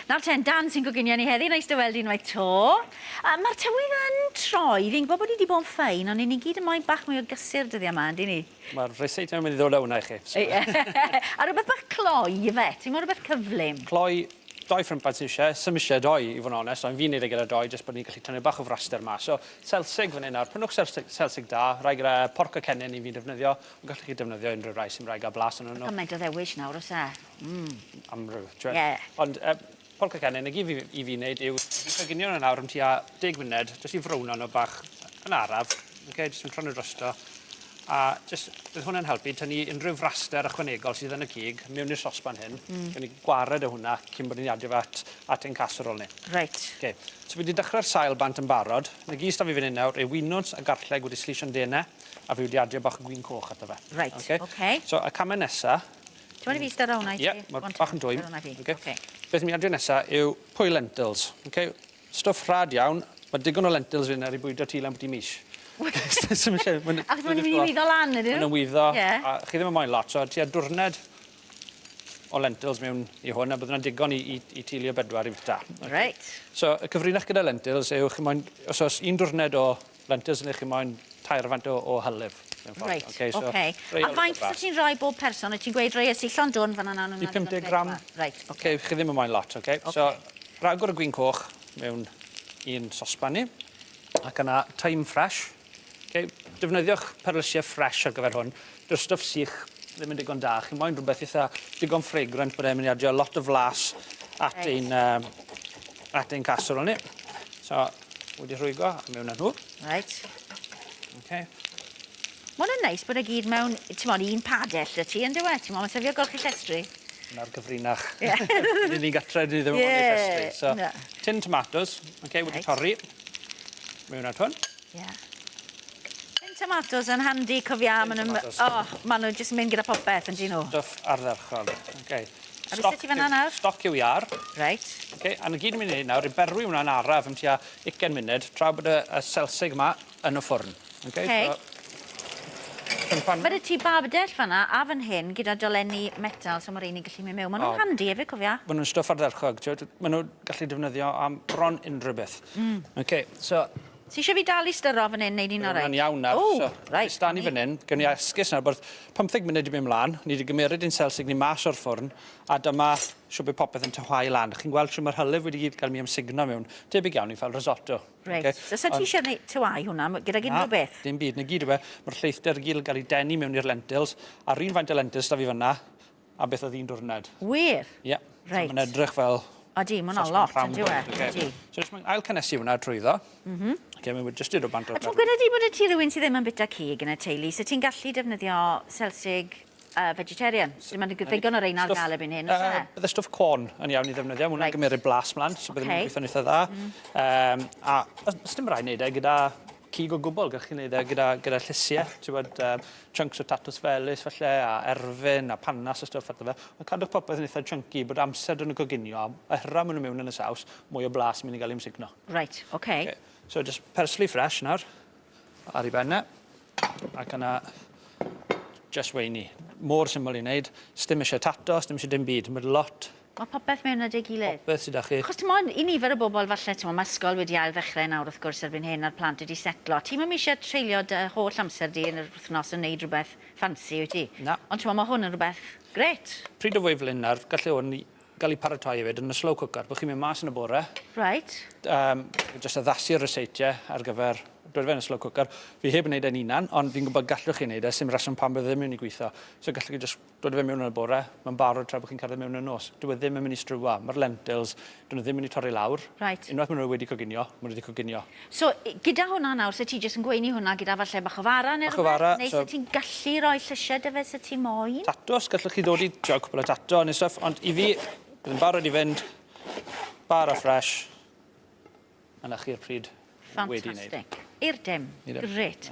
Nawr ten, Dan sy'n coginio ni heddi, neis dy weld unwaith 'to. Uh, Mae'r tywydd yn troi, fi'n gwybod bod ni wedi bod yn ffein, ond ni gyd yn moyn bach mwy o gysur dyddiau yma, yndyn ni? Mae'r rheseit yn mynd i ddod â hwnna i chi. So. A rhywbeth bach cloi, ife? Ti'n moyn rhywbeth cyflym? Cloi, doi ffrimpad sydd eisiau, sy'm eisiau doi, i fod yn onest, ond fi'n neud e gyda doi, jyst bod ni'n gallu tynnu bach o fraster mas. So, selsig fan hyn nawr, prynwch selsig, selsig da, rai gyda porc a cennin i fi'n defnyddio, ond gallwch chi defnyddio unrhyw rai sy'n rai gael blas yn nhw. Gymaint o ddewis nawr, oes e? Mm. Amryw, ti'n yeah. Ond uh, porc a cennin, y gyd i, i fi wneud yw i coginio nhw nawr am tua 10 munud, jyst i frowno nhw bach yn araf, okay, jyst yn tro nhw drosto. A jyst, bydd hwnna'n helpu tynnu unrhyw fraster ychwanegol sydd yn y cig mewn i'r sosban hyn. Mm. Gawn ni gwared o hwnna cyn bod ni'n adio fe at, at ein casserole ni. Reit. Okay. So fi wedi dechrau'r sail bant yn barod. Na gyd s'da fi fan hyn nawr yw winwns a garlleg wedi slisio'n denau, a fi wedi adio bach o gwin coch ato fe. Reit, oce. Okay. So y camau nesa, Ti'n moyn i fi styro hwnna i ti? Ie, mae'r bach yn dwym. Hwnna fi. Okay. Okay. Beth ni'n adio nesa yw pwy lentils. Okay. Stwff rhad iawn. Mae digon o lentils fan ar i bwydo ti lan byti mis. Achos maen nhw'n mynd i wyddo lan, ydyn nhw? Maen nhw'n wyddo, a chi ddim yn moyn lot. So tua dwrned o lentils mewn i hwn, a bydd hwnna'n digon i, i, i teulu o bedwar i fwyta. Okay. Reit. So, y cyfrinach gyda lentils yw chi moyn, os oes un dwrned o lentils neu chi moyn tair fant o, o hylif. Reit, okay, so, okay. A faint so ti'n rhoi bob person? Wyt ti'n gweud rhoi ys i llond dwn fan yna? I 50 gram. Reit, okay. Okay, chi ddim yn moyn lot, okay? okay. So, rhagor o gwin coch mewn un sosban ni. Ac yna thyme fresh. Okay, defnyddiwch perlysiau fresh ar gyfer hwn. Dyw'r stwff sych ddim yn digon da. Chi'n moyn rhywbeth eitha digon fragrant bod e'n mynd i adio lot o flas at right. ein, uh, at ein casserole ni. So, wedi rhwygo a mewn â nhw. Right. Okay. Mae hwnna'n neis bod e gyd mewn, ti'n modd, un padell 'da ti, yndyw e? Ti'n modd, mae'n safio golchi llestri. Na'r gyfrinach. Ie. Dyn ni'n gatre, dyn ni ddim yn yeah. llestri. So, no. tin tomatoes, okay, wedi right. torri. Mewn at hwn. Ie. Yeah. Tin tomatoes yn handi, cofia, maen nhw'n... Oh, maen nhw jyst yn mynd gyda popeth, yn dyn nhw. Stwff ardderchog. Okay. A beth ti fan'na nawr? Stoc yw iar. Reit. Okay, a 'na gyd ni'n mynd i neud nawr yw berwi hwnna'n araf am tua 20 munud, tra bod y, y selsig yma yn y ffwrn. Okay, okay. So, cwmpan... Mae 'da ti babell fan'na a fan hyn gyda dolenni metal so ma' rheini'n gallu mynd mewn. Ma' nhw'n oh. handi hefyd, cofia. Ma' nhw'n stwff ardderchog. Ma' nhw'n gallu defnyddio am bron unrhyw beth. Mm. Okay, so Ti eisiau fi dal i styro fan hyn neu ni'n oreit? Mae'n iawn nawr. O, so, reit. Stan ni fan hyn, gewn ni esgus nawr bod 15 munud i mynd mlaen, ni wedi gymeryd ein selsig ni mas o'r ffwrn, a dyma siwr bydd popeth yn tywhau lan. Chi'n gweld siwr mae'r hylif wedi gyd gael mi amsugno mewn. Tebyg iawn i fel risotto. Reit. Okay. So, sa ti eisiau tywhau hwnna gydag unrhyw beth? Dim byd, na gyd yw e. Mae'r lleithder i gyd yn cael ei denu mewn i'r lentils, a'r un faint o lentils da fi fyna, A beth oedd un dwrned. Wir? Ie. Yeah. Reit. So mae'n edrych fel... Odi, mae hwnna'n lot, yn dyw e? Odi. So jyst mae'n ail cynnesu hwnna trwyddo. Mm -hmm. Okay, mae'n jyst i rhywbeth bant o'r... A ti'n gwybod ydy bod y ti rhywun sydd ddim yn bita cig yn y teulu, so ti'n gallu defnyddio selsig uh, vegetarian? So, Mae'n ddigon o reina ar gael erbyn hyn, oes e? Bydde stwff corn yn iawn i ddefnyddio, mae hwnna'n right. gymryd blas mlaen, so bydde okay. nhw'n gweithio'n eitha dda. Mm. Um, a os dim rhaid wneud e gyda cig o gwbl, gallwch chi wneud e gyda, gyda llysiau, ti'n bod, um, chunks o tatws felys falle, a erfyn, a panas a stwff fel fe. Ond cadwch popeth yn eitha chunky, bod amser dyn nhw'n coginio, a hyra maen nhw mewn yn y saws, mwy o blas yn mynd i gael ei ymsugno. Right, oce. Okay. Okay. So just parsley fresh nawr, ar ei ben e, ac yna just weini. Mor syml i wneud, sdim eisiau tato, sdim eisiau dim byd, mae lot Mae popeth mewn at ei gilydd. Popeth sydd 'da chi. Achos t'mod, i nifer o bobl falle, t'mod, ma' ysgol wedi ail ddechrau nawr wrth gwrs erbyn hyn a'r plant wedi setlo. Ti'm yn eisiau treulio dy holl amser di yn yr wythnos yn neud rhywbeth ffansi, wyt ti? Na. Ond t'mod, ma' hwn yn rhywbeth grêt. Pryd o fwyd fel hyn nawr, galle hwn gael ei paratoi hefyd yn y slow cooker, bod chi'n mynd mas yn y bore. Reit. Um, jyst addasu'r ryseitiau ar gyfer dod fe yn y slow cooker. Fi heb wneud e'n unan, ond fi'n gwybod gallwch chi wneud e, sy'n reswm pam bydd ddim yn mynd i gweithio. So gallwch chi jyst Dod â fe mewn yn y bore, mae'n barod tra bod chi'n cerdded mewn yn y nos. Dyw e ddim yn mynd i strywa. Mae'r lentils, dyn nhw ddim yn mynd i torri lawr. Reit. Unwaith maen nhw wedi coginio, maen nhw wedi coginio. So, gyda hwnna nawr, so ti jyst yn gweini hwnna gyda falle bach o fara neu rhywbeth? Bach o fara. Neu so ti'n gallu rhoi llysiau 'da fe 'sa ti moyn? Tatws, gallwch chi ddod i, tio, cwpl o tato neu stuff, ond i fi, bydd yn barod i fynd, bara fresh, a 'na chi'r pryd wedi wneud. Ffantastig. I'r dim. Grêt.